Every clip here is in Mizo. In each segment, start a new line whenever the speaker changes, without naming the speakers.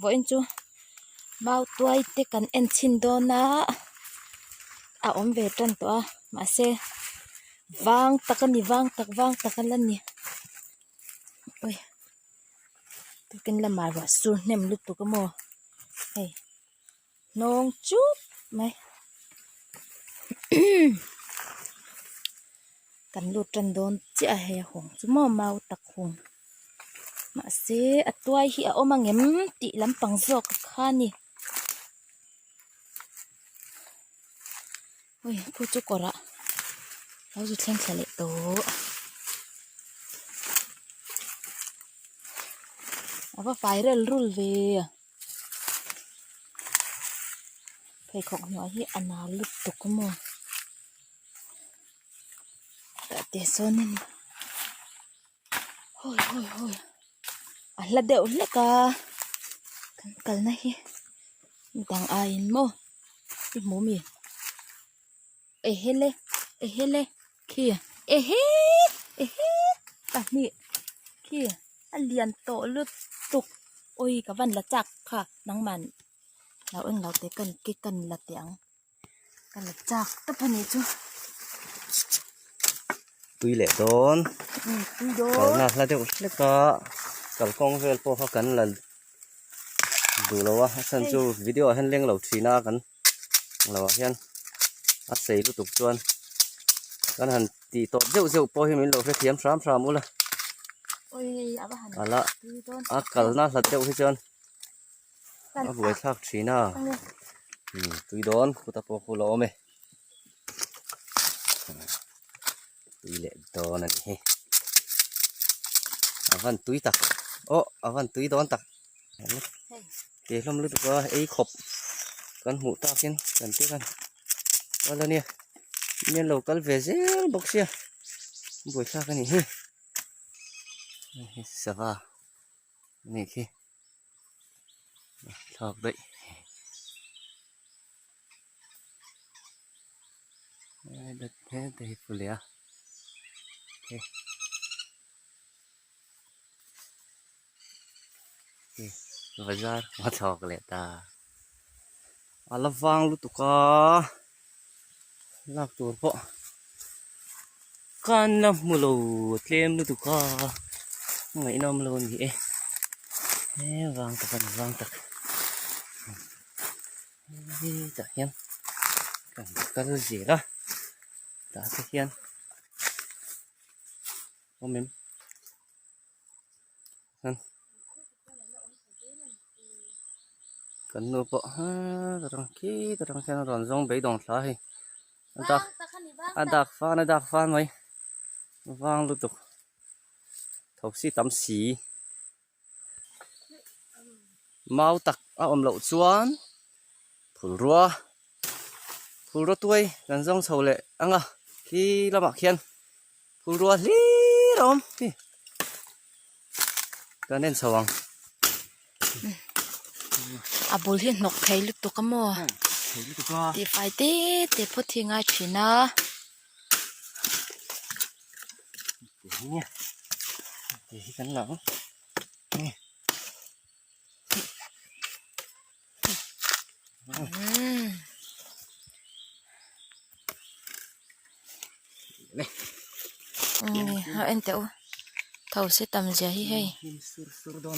Vawiin chu mau tuai te kan en chhin dawn a a awm ve tan tawh a mahse vang tak a ni vang tak vang tak a la ni ui tukin lamah ruah sur hnem lutuk a maw hei hnawng chup mai kan lut tan dawn chiah a hei a hung chu maw mau tak hung. Mahse a tuai hi a awm angem tih lampang zawk kha a ni. Ui khu chu kawrah lo zu thleng thla leh tawh. A va fai rel rul ve. Pheikhawk hnuai hi a nal lutuk maw. Tah te sawnin hawi hawi hawi a hla deuh hlek a kan kalna hi midang aiin maw i hmu mi ehele ehele khi ehe ehe pahnih khi a lian tawh lutuk awi ka van la chak kha nangman lo eng lo teh ka kan la teh ang. Ka la chak tawp a nih chu.
Tui leh dawn. Kalna hla deuh hlek a kalkawng vel pawh kha kan la duh lo a a chhan chu video ah hian leng lo thin a kan lo ah hian a sei lutuk chuan kan han tih tawp zeuh zeuh pawh hi min lo hrethiam hram hram ula ala a kalna hlat deuh hi chuan. A buai thlak thin a tui dawn khuta pawh khu la awm e tui leh dawn a ni hi a van tui tak aw a van tui dawn tak ke hlawm lutuk a ei khawp kan hmuh takin kan te khan kal a nia mi an lo kal ve zel bawk sia buai thlak a ni hi sava a nih khi. Thlak daih he te hi pu leh a he bazar a thlawk leh ta a la vang lutuk a lak tur pawh kan la hmu lo tlem lutuk a ngaihnawm lo a ni e he vang tak a ni vang tak hetah hian kan kal zel a tah te hian awm em. Kan nu pawh hetah tang khitah tang khian a rawn zawng beidawng thla a hei a dak a dak fan a dak fan mai vang lutuk tho si tam si mau tak a awm loh chuan phulrua phulrua tuai kan zawng chho leh ang a khi lamah khian phulrua hlir a awm hi kan en chho ang.
A bul hi hnawk thei lutuk a maw tihfai te te phawt hi a ngai thin a. A en teh u tho se tam zia hi hei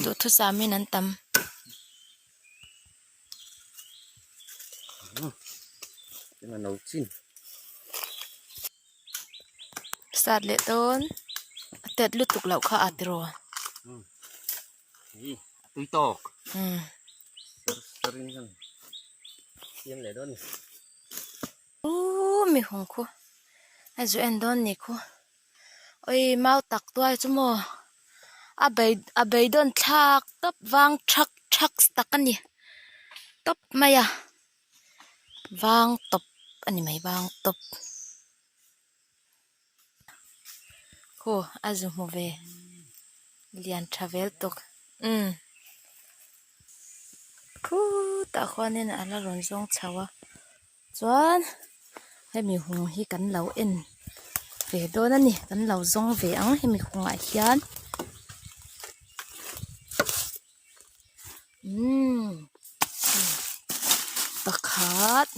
duhthusam in an tam. Start leh dawn a tet lutuk loh kha a tiraw.
Hei a tui tawk sir in hian siam leh dawn a ni.
Uuh mi hung khu a zu en dawn ni khu oi mau tak tuai chu maw a bei a beidawn thlak tawp vang thak thak tak a ni tawp mai a vang tawp a ni mai vang tawp. Khaw a zu hmu ve lian tha vel tawk umm khutah khuanin a la rawn zawng chho a chuan hemi hung hi kan lo en ve dawn a ni kan lo zawng ve ang hemi hungah hian. Umm pakhat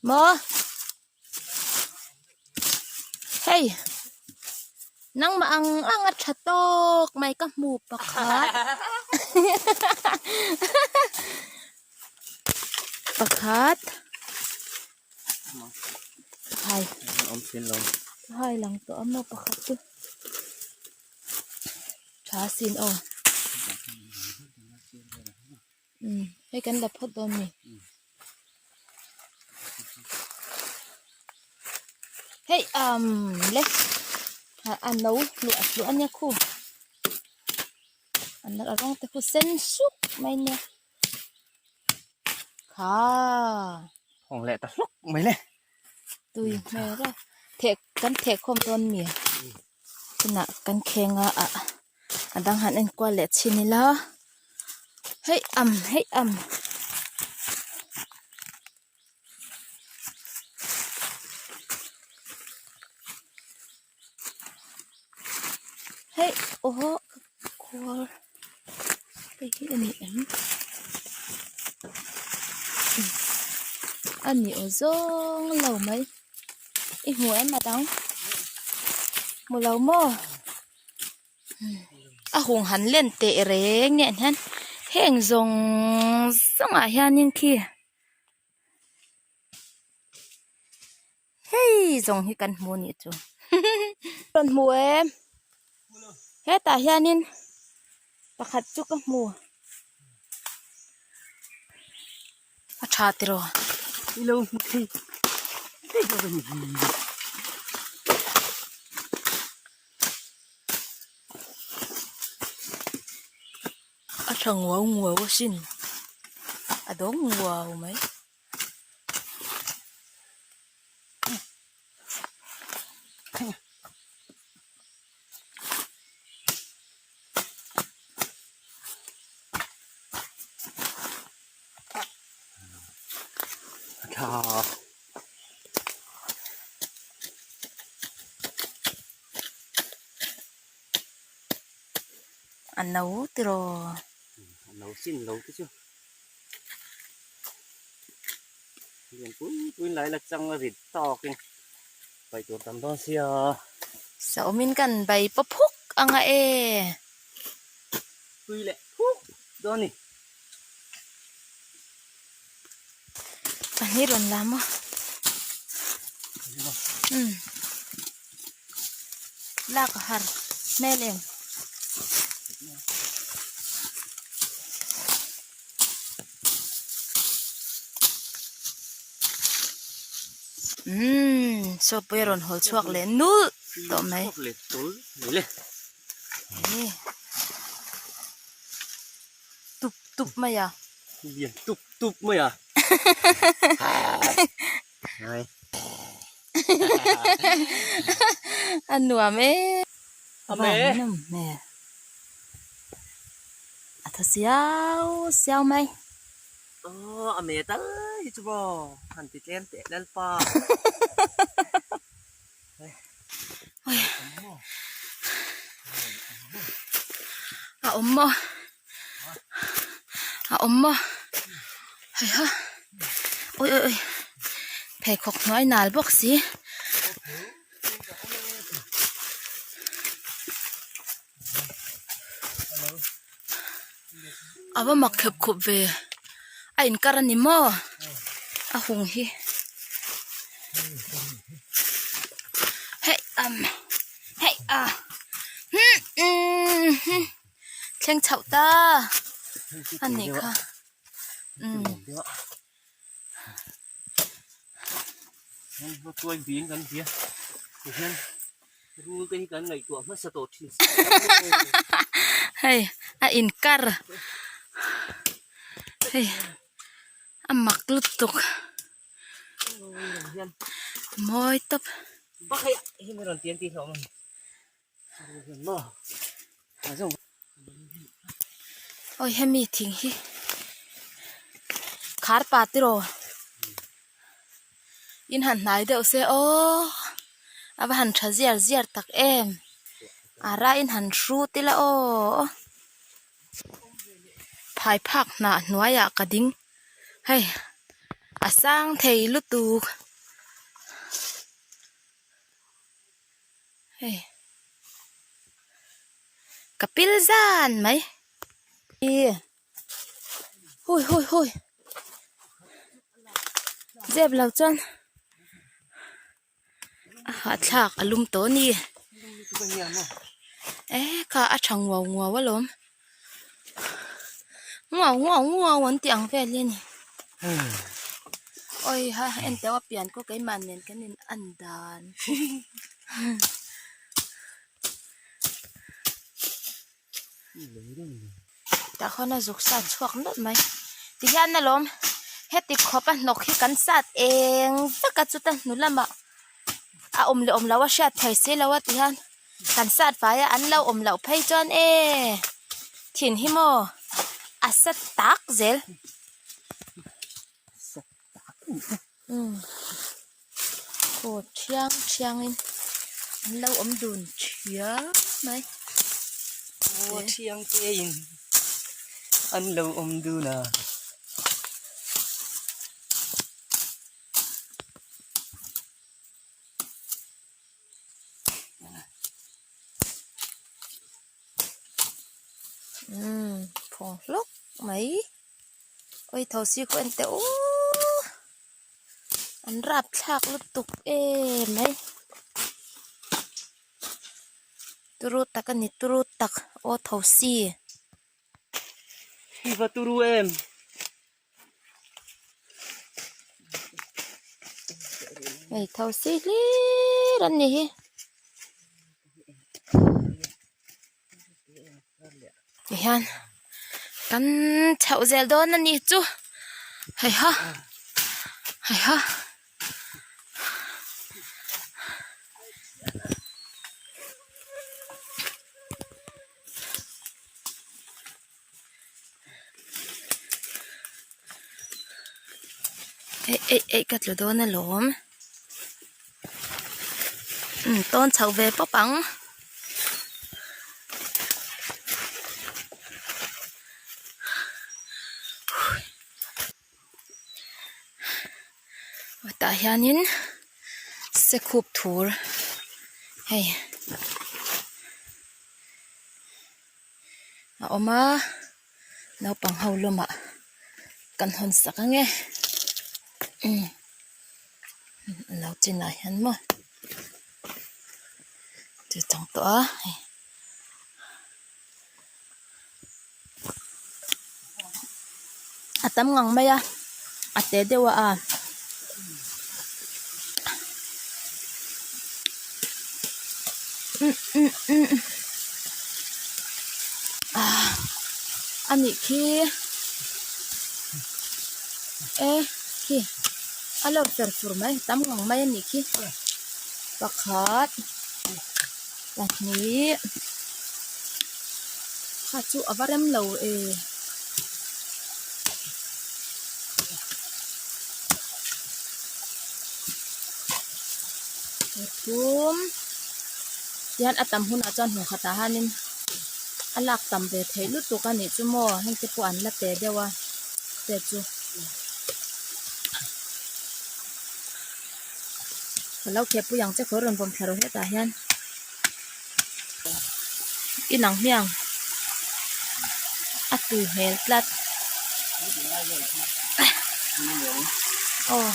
maw hei nangmah ang ang a tha tawk mai ka hmu pakhat pakhat. Hai.
Awm thin lo.
Hai lang tawh a maw pakhat chu. Tha sin aw. Um hei kan la phawt dawn mi. Hei um le a no hluah hluah ania khu. A rawng te khu sen suk mai nia. Kha.
Hawng leh ta hlawk mai le.
Tui hmel a. Theh kan theh khawm dawn mi. Tunah kan kheng a ah a dang han en kual leh chhin ila. Hei am hei am. Hei aw khuar hei hi a ni em a ni aw zawng lo mai i hmu em a dang hmu lo maw a hung han len teh reng nen hian heng zawng zawng ah hianin khi. Hei zawng hi kan hmu anih chu rawn hmu em hetah hianin pakhat chu ka hmu a tha tiraw. A tha nguau nguau asin a dawng nguau mai. A no tiraw.
A no chin lo te chu. Lian pui pui lai la chang a rit tawkin pai tur tam dawn sia.
Sawmin kan bai paw phuk anga e.
Pui leh phuk dawn ni.
Pahnih rawn lam a. Umm. Lak a har hmel em. Umm saw pawh hi a rawn hawl chhuak leh nulh tawh mai. Tup tup mai a.
Lian tup tup mai a.
A nuam e. A van nawm hmel. A tha siau siau mai.
Aw a me tal hi chu maw han ti tlem teh lalpa.
A awm maw a awm maw hei ha ui ui ui pheikhawk hnuai nal bawk si. A va mak khep khup ve a inkar a ni maw a hung hi hei am hei a umm thleng chhoh ta a nih kha umm.
Rul te hi kan ngaihtuah hmasa tawh thin si
Hei a inkar hei a mak lutuk mawi tawp. Awi hemi thing hi khar pa tiraw in han hnai deuh se aw a va han tha ziar ziar tak em. A raiin han hrut ila aw phai phak hnah hnuaiah ka ding hei a sang thei lutuk hei ka pil zan mai ih hui hui hui zep lo chuan. A hahthlak a lum tawh a ni e kha a tha nguau nguau alawm nguau nguau nguau an tih ang vel hi a ni awi ha en teuh a pian kawh keimah nen kan in en dan Tah khawn a zuk sat chhuak nawlh mai tihian alawm heti khawp a hnawk hi kan sat eng vek a chuta hnu lamah a awm leh awm loh a hriat thei si lo a tihian kan sat fai a an lo awm loh phei chuan e thin hi maw a sa tak zel umm aw thiang thiang in an lo awm dun thiam mai
aw thiang te in an lo awm dun a.
Umm phawng hlawk mai. Awi tho si khaw en teh u an rap thlak lutuk em mai turu tak a ni turu tak aw tho si.
I va turu em.
Hei tho si hlir an ni hi. Tihian kan chhoh zel dawn a ni chu heiha heiha. Eih eih eih ka tlu dawn alawm umm tawn chhoh ve pawp ang. Tah hianin sekhup thur hei. A awm a naupang ho lawmah kan hawn sak ang e umm a lo chinah hian maw chu chang tawh a hei a tam ngang mai a a te deuh a a. A nih khi e khi a lo fer fur mai tam ngang mai a nih khi pakhat pahnih kha chu a va rem lo e. Pathum tihian a tam hunah chuan hmun khatah hianin a lak tam ve theih lutuk a nih chu maw heng te pawh an la pe deuh a te chu ka lo kheh pui ang che khaw rawn vawm thla rawh hetah hian inang hmiang a tui hmel tlat aw.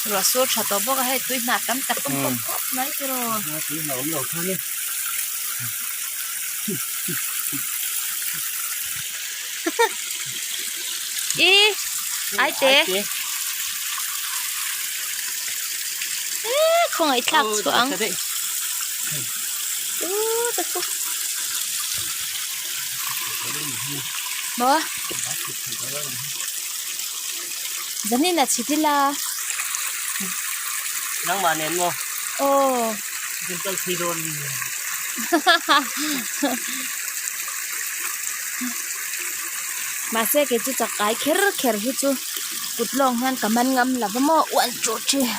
Ruah sur tha tawh bawk a hei tui hnah tam tak awm khawp khawp mai tiraw. I ai te e khawngaih thlak chhuah ang u ta chu maw zanin a chhit ila
nangmah nen maw
aw
kan kal phei dawn
Mahse kei chu chakai kher kher hi chu kut lawng hian ka man ngam lo va maw one two three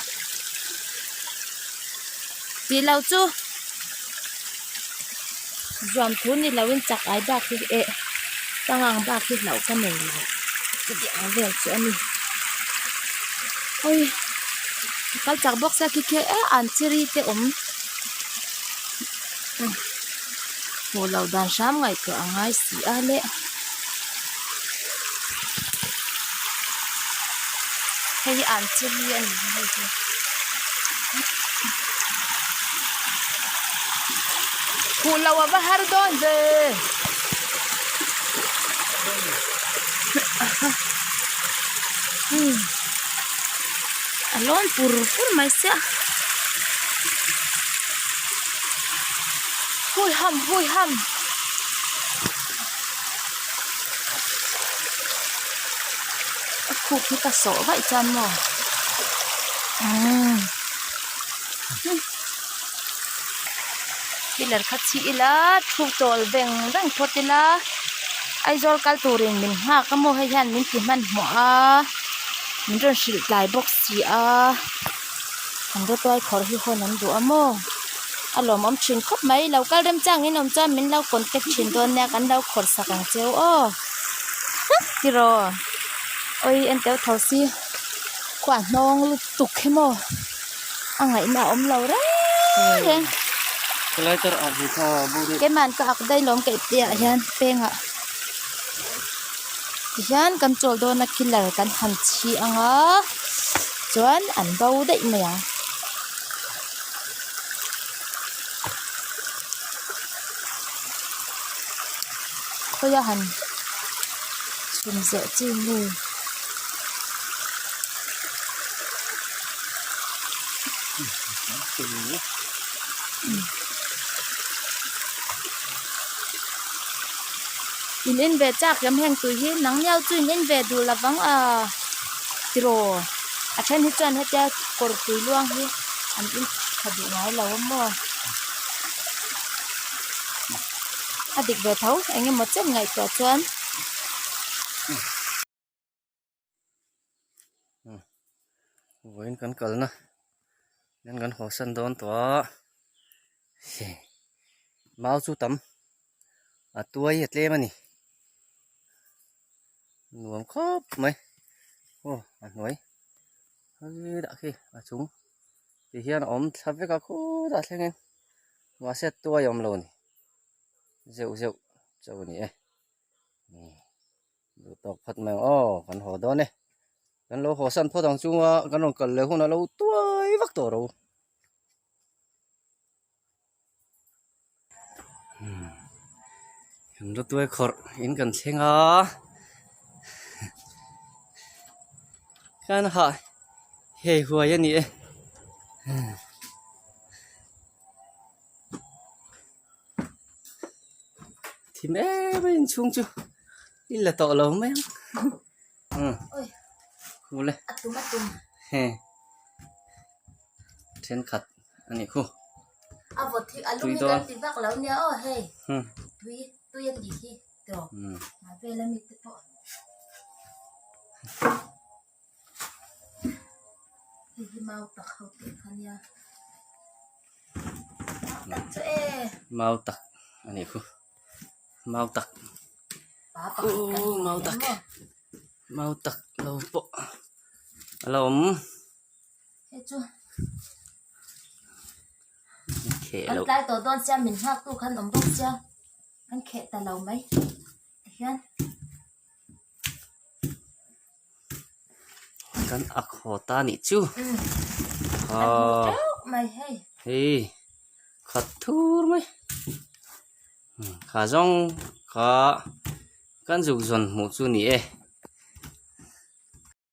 tih loh chu zuam thu ni loin chakai bak hi eh pangang bak hi hlauh ka nei lo chutiang ang vel chu a ni hawi a kal chak bawk sia khi khi eh an chiri te awm. Hmuh loh dan hram ngaihtuah a ngai si a le. Hei hi an chiri a ni hei hi. Hmuh loh a va har dawn ve. A lawn pur pur mai sia. Hui ham hui ham. A khup hi ka sawh vaih chuan maw umm pillar kha chhi ila thu chawl veng veng phawt ila Aizawl kal turin min nghak a maw hei hian min ti hmanhmawh a min rawn hrilh tlai bawk si a. An rawtuai khawr hi hawn an duh a maw? A lawmawm thin khawp mai. Lo kal remchang in awm chuan min lo contact thin dawn nia kan lo khawrh sak ang cheu aw. Tiraw awi en teuh tho si khua hnawng lutuk hi maw a ngaihna a awm lo reng reng. Keimah ka ak daih lawm keih piahah hian pengah tihian kan chawl dawn a killer kan han chhi ang a. Chuan an bo daih mai ang. Khawia han chhun zeh chi nge. In en ve chak lam heng tui hi nang niau chu in en ve duh lovang a tiraw a then hi chuan hetia kawr tui luang hi an in tha duh ngai lo a maw a dik ve tho eng emaw chen ngaihtuah chuan.
Vawiin kan kalna hian kan hawsan dawn tawh a mau chu tam a tuai a tlem a ni nuam khawp mai aw a hnuai dah khi a chung ti hian a awm thla vek a khutah thlengin mahse tuai a awm lo a ni zeuh zeuh chauh a ni e. Duh tawk phawt mai ang aw kan haw dawn e kan lo haw san phawt ang chunga kan rawn kal leh hun a lo tuai vak tawh ro kan la tuai khawrh in kan thleng a kan hah hei huai a ni e. Thim em a inchhung chu i la tawh lo mai ang umm kule he thenkhat a nih khu tui dawn umm Mau tak a nih khu mau tak uhh mau tak mau tak lo pawh a la awm kheh loh Kan ak haw ta nih chu. Hei khat thur mai. Kha zawng kha kan zuk zawn hmuh chu ni e.